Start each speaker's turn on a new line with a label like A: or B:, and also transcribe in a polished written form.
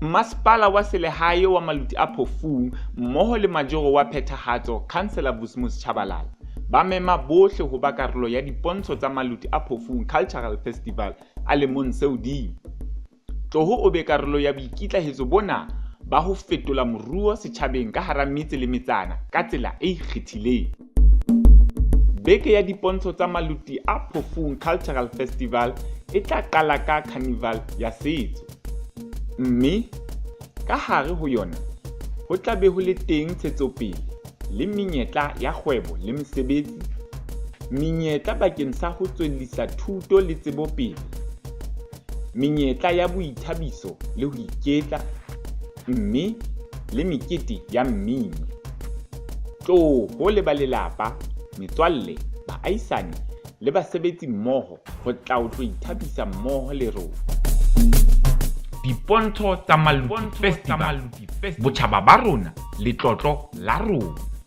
A: Masepala wa Selehae wa Maluti a Phofung mmoho le Majoro wa Phethahatso Councillor Vusimuzi Tshabalala ba mema bohle ho ba karolo ya dipontsho tsa Maluti a Phofung Cultural Festival a lemong se hodimo. Tloho o be karolo ya boikitlahetso bona ba ho fetola moruo setjhabeng ka hara metse le metsana ka tsela e ikgethileng. Beke ya dipontsho tsa Maluti a Phofung Cultural Festival e tla qala ka carnival ya setso. Mme ka hare ho yona ho tla be ho le teng ntshetsopele le menyetla ya kgwebo le mesebetsi, menyetla bakeng sa ho tswellisa thuto le tsebo pele, menyetla ya boithabiso le ho iketla, mme le mekete ya mmino. Tloho le ba lelapa, metswalle, baahisane le basebetsi mmoho ho tla o tlo ithabisa mmoho le rona. Dipontsho tsa Maluti Festival, botjhaba ba rona, letlotlo la rona.